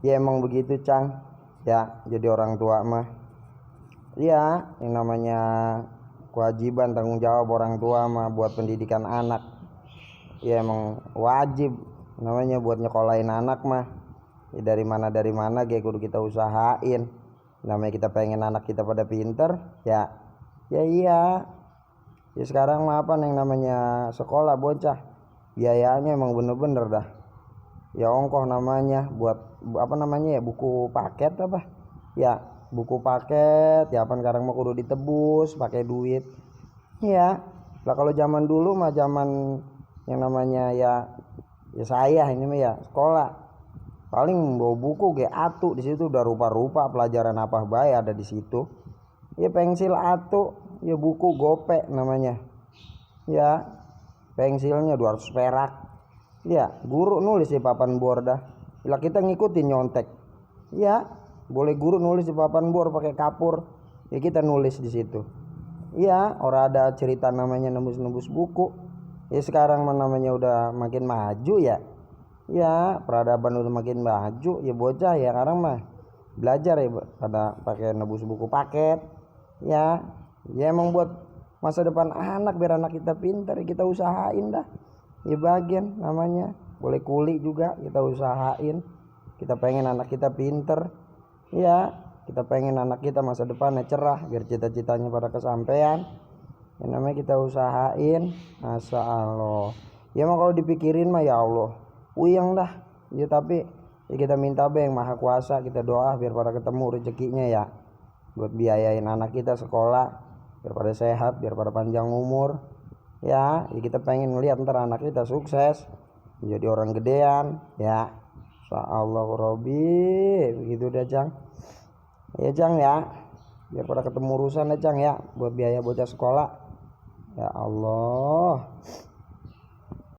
Ya emang begitu Cang, ya jadi orang tua mah ya yang namanya kewajiban tanggung jawab orang tua mah buat pendidikan anak. Ya emang wajib namanya buat nyekolahin anak mah ya, dari mana kayak kudu kita usahain. Namanya kita pengen anak kita pada pinter ya. Ya iya, ya sekarang mah apa yang namanya sekolah bocah biayanya emang bener-bener dah ya ongkoh namanya buat apa namanya ya buku paket apa ya, buku paket ya apa sekarang mah kudu ditebus pakai duit ya. Lah kalau zaman dulu mah zaman yang namanya ya saya ini mah ya sekolah paling bawa buku kayak atu, di situ udah rupa-rupa pelajaran apa bae ada di situ. Ya pensil atu, ya buku gope namanya. Ya pensilnya 200 perak. Ya guru nulis di papan bor dah. Lah kita ngikutin nyontek. Ya boleh guru nulis di papan bor pakai kapur. Ya kita nulis di situ. Ya orang ada cerita namanya nembus-nembus buku. Ya sekarang namanya udah makin maju ya. Ya peradaban udah makin maju ya bocah ya sekarang mah belajar ya pada pakai nebus buku paket ya. Ya emang buat masa depan anak biar anak kita pintar ya kita usahain dah ya bagian namanya boleh kuli juga kita usahain. Kita pengen anak kita pinter ya, kita pengen anak kita masa depannya cerah biar cita-citanya pada kesampaian ya namanya kita usahain. Masya Allah ya emang kalau dipikirin mah ya Allah puyeng dah ya, tapi ya kita minta be yang maha kuasa, kita doa biar pada ketemu rezekinya ya buat biayain anak kita sekolah biar pada sehat biar pada panjang umur ya. Ya kita pengen ngeliat ntar anak kita sukses menjadi orang gedean ya. Insyaallah Robi begitu deh Cang ya Cang ya, biar pada ketemu urusan ya Cang ya buat biaya bocah sekolah ya Allah.